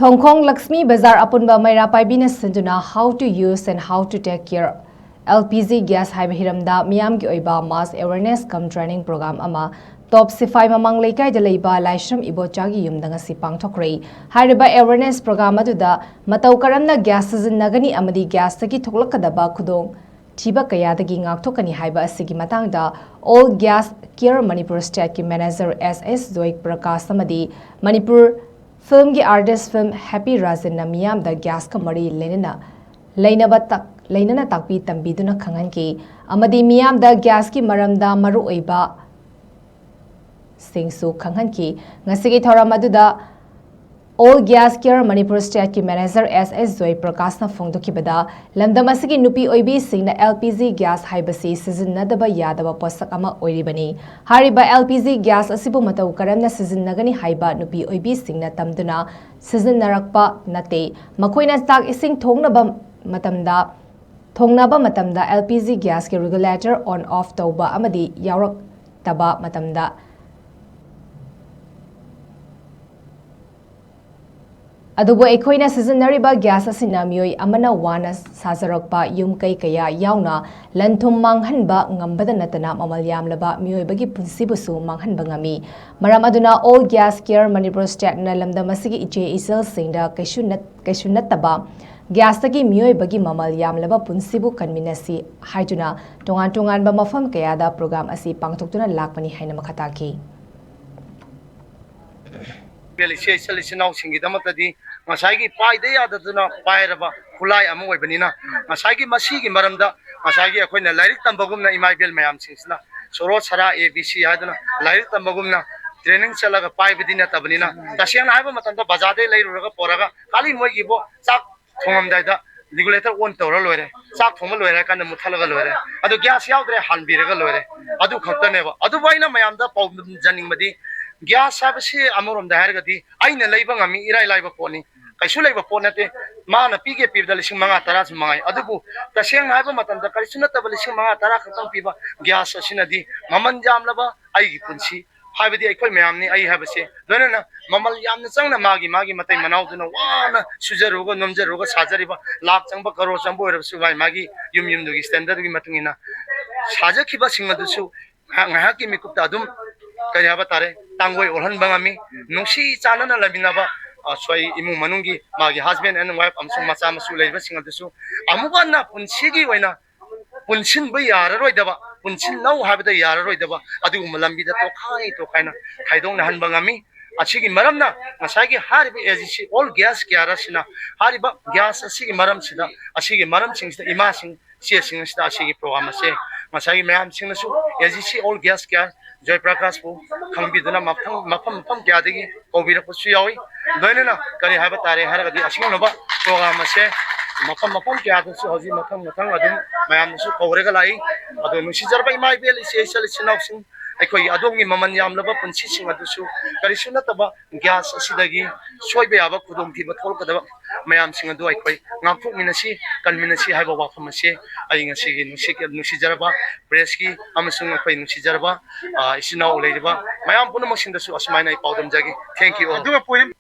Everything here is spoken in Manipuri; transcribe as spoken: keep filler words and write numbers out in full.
ꯊꯣꯡꯈꯣꯡ ꯂꯛꯁꯃꯤ ꯕꯖꯥꯔ ꯑꯄꯨꯟꯕ ꯃꯩꯔꯥ ꯄꯥꯏꯕꯤꯅ ꯁꯤꯟꯗꯨꯅ How to Use and How to Take Care L P G Gas ꯍꯥꯏꯕ ꯍꯤꯔꯝꯗ ꯃꯤꯌꯥꯝꯒꯤ ꯑꯣꯏꯕ mass awareness cum training program ꯑꯃ ꯇꯣꯞ ꯁꯤꯐꯥꯏ ꯃꯃꯥꯡ ꯂꯩꯀꯥꯏꯗ ꯂꯩꯕ ꯂꯥꯏꯁ꯭ꯔꯝ ꯏꯕꯣꯆꯥꯒꯤ ꯌꯨꯝꯗ ꯉꯁꯤ ꯄꯥꯡꯊꯣꯛꯈ꯭ꯔꯦ꯫ ꯍꯥꯏꯔꯤꯕ awareness program ꯑꯗꯨꯗ ꯃꯇꯧ ꯀꯔꯝꯅ gas ꯁꯤꯖꯤꯟꯅꯒꯅꯤ ꯑꯃꯗꯤ gasꯇꯒꯤ ꯊꯣꯛꯂꯛꯀꯗꯕ ꯈꯨꯗꯣꯡ ꯊꯤꯕ ꯀꯌꯥꯗꯒꯤ ꯉꯥꯛꯊꯣꯛꯀꯅꯤ ꯍꯥꯏꯕ ꯑꯁꯤꯒꯤ ꯃꯇꯥꯡꯗ All Gas Care Manipur Stateꯀꯤ manager S S Joy Prakash ꯑꯃꯗꯤ ꯃꯅꯤꯄꯨꯔ ꯐꯤꯜꯝꯒꯤ artist film Happy Rajanꯅ ꯃꯤꯌꯥꯝꯗ gasꯀ ꯃꯔꯤ ꯂꯩꯅꯅ ꯂꯩꯅꯕ ꯇꯥꯛ-, ꯂꯩꯅꯅ ꯇꯥꯛꯄꯤ ꯇꯝꯕꯤꯗꯨꯅ ꯈꯪꯍꯟꯈꯤ ꯑꯃꯗꯤ ꯃꯤꯌꯥꯝꯗ gasꯀꯤ ꯃꯔꯝꯗ ꯃꯔꯨꯑꯣꯏꯕ ꯁꯤꯡꯁꯨ ꯈꯪꯍꯟꯈꯤ꯫ ꯉꯁꯤꯒꯤ ꯊꯧꯔꯝ ꯑꯗꯨꯗ All Gas Care Manipur Stateꯀꯤ manager S S Joy Prakashꯅ ꯐꯣꯡꯗꯣꯛꯈꯤꯕꯗ, ꯂꯝꯗꯝ ꯑꯁꯤꯒꯤ ꯅꯨꯄꯤ ꯑꯣꯏꯕꯤꯁꯤꯡꯅ L P G gas ꯍꯥꯏꯕꯁꯤ ꯁꯤꯖꯤꯟꯅꯗꯕ ꯌꯥꯗꯕ ꯄꯣꯠꯁꯛ ꯑꯃ ꯑꯣꯏꯔꯤꯕꯅꯤ꯫ ꯍꯥꯏꯔꯤꯕ L P G gas ꯑꯁꯤꯕꯨ ꯃꯇꯧ ꯀꯔꯝꯅ ꯁꯤꯖꯤꯟꯅꯒꯅꯤ ꯍꯥꯏꯕ ꯅꯨꯄꯤ ꯑꯣꯏꯕꯤꯁꯤꯡꯅ ꯇꯝꯗꯨꯅ ꯁꯤꯖꯤꯟꯅꯔꯛꯄ ꯅꯠꯇꯦ꯫ ꯃꯈꯣꯏꯅ ꯆꯥꯛ ꯏꯁꯤꯡ ꯊꯣꯡꯅꯕ ꯃꯇꯝꯗ, ꯊꯣꯡꯅꯕ ꯃꯇꯝꯗ L P G gasꯀꯤ regulator on off ꯇꯧꯕ ꯑꯃꯗꯤ ꯌꯥꯎꯔꯛꯇꯕ ꯃꯇꯝꯗ ꯑꯗꯨꯕꯨ ꯑꯩꯈꯣꯏꯅ ꯁꯤꯖꯤꯟꯅꯔꯤꯕ gas ꯑꯁꯤꯅ ꯃꯤꯑꯣꯏ ꯑꯃꯅ ꯋꯥꯅ ꯁꯥꯖꯔꯛꯄ ꯌꯨꯝ ꯀꯩ ꯀꯌꯥ ꯌꯥꯎꯅ ꯂꯟ ꯊꯨꯝ ꯃꯥꯡꯍꯟꯕ ꯉꯝꯕꯗ ꯅꯠꯇꯅ ꯃꯃꯜ ꯌꯥꯝꯂꯕ ꯃꯤꯑꯣꯏꯕꯒꯤ ꯄꯨꯟꯁꯤꯕꯨꯁꯨ ꯃꯥꯡꯍꯟꯕ ꯉꯝꯃꯤ꯫ ꯃꯔꯝ ꯑꯗꯨꯅ All Gas Care Manipur Stateꯅ ꯂꯝꯗꯝ ꯑꯁꯤꯒꯤ ꯏꯆꯦ ꯏꯆꯜꯁꯤꯡꯗ ꯀꯩꯁꯨ ꯅꯠ-, ꯀꯩꯁꯨ ꯅꯠꯇꯕ gasꯇꯒꯤ ꯃꯤꯑꯣꯏꯕꯒꯤ ꯃꯃꯜ ꯌꯥꯝꯂꯕ ꯄꯨꯟꯁꯤꯕꯨ ꯀꯟꯃꯤꯟꯅꯁꯤ ꯍꯥꯏꯗꯨꯅ ꯇꯣꯉꯥꯟ ꯇꯣꯉꯥꯟꯕ ꯃꯐꯝ ꯀꯌꯥꯗ program ꯑꯁꯤ ꯄꯥꯡꯊꯣꯛꯇꯨꯅ ꯂꯥꯛꯄꯅꯤ ꯍꯥꯏꯅ ꯃꯈꯥ ꯇꯥꯈꯤ꯫ ꯏꯆꯦ ꯏꯆꯜ ꯏꯆꯤꯟ ꯏꯅꯥꯎꯁꯤꯡꯒꯤꯗꯃꯛꯇꯗꯤ ꯉꯁꯥꯏꯒꯤ ꯄꯥꯏꯗ ꯌꯥꯗꯗꯨꯅ ꯄꯥꯏꯔꯕ ꯈꯨꯠꯂꯥꯏ ꯑꯃ ꯑꯣꯏꯕꯅꯤꯅ, ꯉꯁꯥꯏꯒꯤ ꯃꯁꯤꯒꯤ ꯃꯔꯝꯗ ꯉꯁꯥꯏꯒꯤ ꯑꯩꯈꯣꯏꯅ ꯂꯥꯏꯔꯤꯛ ꯇꯝꯕꯒꯨꯝꯅ ꯏꯃꯥ ꯏꯕꯦꯜ ꯃꯌꯥꯝꯁꯤꯡꯁꯤꯅ ꯁꯣꯔꯣ ꯁꯔꯥ A B C ꯍꯥꯏꯗꯨꯅ ꯂꯥꯏꯔꯤꯛ ꯇꯝꯕꯒꯨꯝꯅ training ꯆꯠꯂꯒ ꯄꯥꯏꯕꯗꯤ ꯅꯠꯇꯕꯅꯤꯅ, ꯇꯁꯦꯡꯅ ꯍꯥꯏꯕ ꯃꯇꯝꯗ ꯕꯖꯥꯔꯗꯩ ꯂꯩꯔꯨꯔꯒ ꯄꯣꯔꯒ ꯈꯥꯂꯤ ꯃꯣꯏꯒꯤꯕꯨ ꯆꯥꯛ ꯊꯣꯡꯉꯝꯗꯥꯏꯗ regulator on ꯇꯧꯔ ꯂꯣꯏꯔꯦ, ꯆꯥꯛ ꯊꯣꯡꯕ ꯂꯣꯏꯔꯦ ꯍꯥꯏ ꯀꯥꯟꯗ ꯃꯨꯠꯊꯠꯂꯒ ꯂꯣꯏꯔꯦ, ꯑꯗꯨ gas ꯌꯥꯎꯗ꯭ꯔꯦ ꯍꯥꯟꯕꯤꯔꯒ ꯂꯣꯏꯔꯦ, ꯑꯗꯨ ꯈꯛꯇꯅꯦꯕ꯫ ꯑꯗꯨꯕꯨ ꯑꯩꯅ ꯃꯌꯥꯝꯗ ꯄꯥꯎꯗꯝꯖꯅꯤꯡꯕꯗꯤ, gas ꯍꯥꯏꯕꯁꯤ ꯑꯃꯔꯣꯝꯗ ꯍꯥꯏꯔꯒꯗꯤ ꯑꯩꯅ ꯂꯩꯕ ꯉꯝꯃꯤ, ꯏꯔꯥꯏ ꯂꯥꯏꯕ ꯄꯣꯠꯅꯤ, ꯀꯩꯁꯨ ꯂꯩꯕ ꯄꯣꯠ ꯅꯠꯇꯦ꯫ ꯃꯥꯅ ꯄꯤꯒꯦ ꯄꯤꯕꯗ ꯂꯤꯁꯤꯡ ꯃꯉꯥ ꯇꯔꯥꯁꯨ ꯃꯉꯥꯏ꯫ ꯑꯗꯨꯕꯨ ꯇꯁꯦꯡꯅ ꯍꯥꯏꯕ ꯃꯇꯝꯗ ꯀꯔꯤꯁꯨ ꯅꯠꯇꯕ ꯂꯤꯁꯤꯡ ꯃꯉꯥ ꯇꯔꯥ ꯈꯛꯇꯪ ꯄꯤꯕ gas ꯑꯁꯤꯅꯗꯤ ꯃꯃꯜ ꯌꯥꯝꯂꯕ ꯑꯩꯒꯤ ꯄꯨꯟꯁꯤ ꯍꯥꯏꯕꯗꯤ ꯑꯩꯈꯣꯏ ꯃꯌꯥꯝꯅꯤ꯫ ꯑꯩ ꯍꯥꯏꯕꯁꯤ ꯂꯣꯏꯅꯅ ꯃꯃꯜ ꯌꯥꯝꯅ ꯆꯪꯅ ꯃꯥꯒꯤ ꯃꯥꯒꯤ ꯃꯇꯩ ꯃꯅꯥꯎꯗꯨꯅ ꯋꯥꯅ ꯁꯨꯖꯔꯨꯔꯒ ꯅꯣꯝꯖꯔꯨꯔꯒ ꯁꯥꯖꯔꯤꯕ ꯂꯥꯛ ꯆꯪꯕ ꯀꯔꯣꯔ ꯆꯪꯕ ꯑꯣꯏꯔꯕꯁꯨ ꯃꯥꯒꯤ ꯃꯥꯒꯤ ꯌꯨꯝ ꯌꯨꯝꯗꯨꯒꯤ ꯁ꯭ꯇꯦꯟꯗꯔꯗꯒꯤ ꯃꯇꯨꯡ ꯏꯟꯅ ꯁꯥꯖꯈꯤꯕꯁꯤꯡ ꯑꯗꯨꯁꯨ ꯉꯥꯏꯍꯥꯛ ꯉꯥꯏꯍꯥꯛꯀꯤ ꯃꯤꯀꯨꯞꯇ ꯑꯗꯨꯝ ꯀꯔꯤ ꯍꯥꯏꯕ ꯇꯥꯔꯦ, ꯇꯥꯡꯒꯣꯏ ꯑꯣꯜꯍꯟꯕ ꯉꯝꯃꯤ꯫ ꯅꯨꯡꯁꯤ ꯆꯥꯟꯅꯅ ꯂꯩꯃꯤꯟꯅꯕ ꯑꯁ꯭ꯋꯥꯏ ꯏꯃꯨꯡ ꯃꯅꯨꯡꯒꯤ ꯃꯥꯒꯤ husband and wife ꯑꯃꯁꯨꯡ ꯃꯆꯥ ꯃꯁꯨ ꯂꯩꯔꯤꯕꯁꯤꯡ ꯑꯗꯨꯁꯨ ꯑꯃꯨꯛ ꯍꯟꯅ ꯄꯨꯟꯁꯤꯒꯤ ꯑꯣꯏꯅ ꯄꯨꯟꯁꯤꯟꯕ ꯌꯥꯔꯔꯣꯏꯗꯕ, ꯄꯨꯟꯁꯤꯟꯅꯧ ꯍꯥꯏꯕꯗ ꯌꯥꯔꯔꯣꯏꯗꯕ ꯑꯗꯨꯒꯨꯝꯕ ꯂꯝꯕꯤꯗ ꯇꯣꯈꯥꯏ ꯇꯣꯈꯥꯏꯅ ꯈꯥꯏꯗꯣꯛꯅꯍꯟꯕ ꯉꯝꯃꯤ꯫ ꯑꯁꯤꯒꯤ ꯃꯔꯝꯅ ꯉꯁꯥꯏꯒꯤ ꯍꯥꯏꯔꯤꯕ A G C all gas ꯀꯤꯌꯔ ꯑꯁꯤꯅ ꯍꯥꯏꯔꯤꯕ ꯒ꯭ꯌꯥꯁ ꯑꯁꯤꯒꯤ ꯃꯔꯝꯁꯤꯗ, ꯑꯁꯤꯒꯤ ꯃꯔꯝꯁꯤꯡꯁꯤꯗ ꯏꯃꯥꯁꯤꯡ ꯏꯆꯦꯁꯤꯡ ꯑꯁꯤꯗ ꯑꯁꯤꯒꯤ ꯄ꯭ꯔꯣꯒ꯭ꯔꯥꯝ ꯑꯁꯦ ꯉꯁꯥꯏꯒꯤ ꯃꯌꯥꯝꯁꯤꯡꯅꯁꯨ A G C all gas ꯀꯤꯌꯔ ꯖꯣꯏ ꯄ꯭ꯔꯀꯥꯁꯄꯨ ꯈꯪꯕꯤꯗꯨꯅ ꯃꯐꯝ ꯃꯐꯝ ꯃꯐꯝ ꯀꯌꯥꯗꯒꯤ ꯀꯧꯕꯤꯔꯛꯄꯁꯨ ꯌꯥꯎꯏ꯫ ꯂꯣꯏꯅꯅ ꯀꯔꯤ ꯍꯥꯏꯕ ꯇꯥꯔꯦ ꯍꯥꯏꯔꯒꯗꯤ ꯑꯁꯤꯒꯨꯝꯂꯕ ꯄ꯭ꯔꯣꯒ꯭ꯔꯥꯝ ꯑꯁꯦ ꯃꯐꯝ ꯃꯐꯝ ꯀꯌꯥꯗꯁꯨ ꯍꯧꯖꯤꯛ ꯃꯊꯪ ꯃꯊꯪ ꯑꯗꯨꯝ ꯃꯌꯥꯝꯅꯁꯨ ꯀꯧꯔꯒ ꯂꯥꯛꯏ꯫ ꯑꯗꯣ ꯅꯨꯡꯁꯤꯖꯔꯕ ꯏꯃꯥ ꯏꯕꯦꯜ ꯏꯆꯦ ꯏꯆꯜ ꯏꯆꯤꯟ ꯏꯅꯥꯎꯁꯤꯡ, ꯑꯩꯈꯣꯏꯒꯤ ꯑꯗꯣꯝꯒꯤ ꯃꯃꯜ ꯌꯥꯝꯂꯕ ꯄꯨꯟꯁꯤꯁꯤꯡ ꯑꯗꯨꯁꯨ ꯀꯔꯤꯁꯨ ꯅꯠꯇꯕ ꯒ꯭ꯌꯥꯁ ꯑꯁꯤꯗꯒꯤ ꯁꯣꯏꯕ ꯌꯥꯕ ꯈꯨꯗꯣꯡꯊꯤꯕ ꯊꯣꯛꯂꯛꯀꯗꯕ ꯃꯌꯥꯝꯁꯤꯡ ꯑꯗꯨ ꯑꯩꯈꯣꯏ ꯉꯥꯛꯊꯣꯛꯃꯤꯟꯅꯁꯤ, ꯀꯟꯃꯤꯟꯅꯁꯤ ꯍꯥꯏꯕ ꯋꯥꯐꯝ ꯑꯁꯤ ꯑꯩ ꯉꯁꯤꯒꯤ ꯅꯨꯡꯁꯤ-, ꯅꯨꯡꯁꯤꯖꯔꯕ ꯄ꯭ꯔꯦꯁꯀꯤ ꯑꯃꯁꯨꯡ ꯑꯩꯈꯣꯏ ꯅꯨꯡꯁꯤꯖꯔꯕ, ꯑ, ꯏꯆꯤꯟ ꯏꯅꯥꯎ ꯂꯩꯔꯤꯕ ꯃꯌꯥꯝ ꯄꯨꯝꯅꯃꯛꯁꯤꯡꯗꯁꯨ ꯑꯁꯨꯃꯥꯏꯅ ꯑꯩ ꯄꯥꯎꯗꯝꯖꯒꯦ꯫ Thank you all꯫ ꯑꯗꯨꯒ point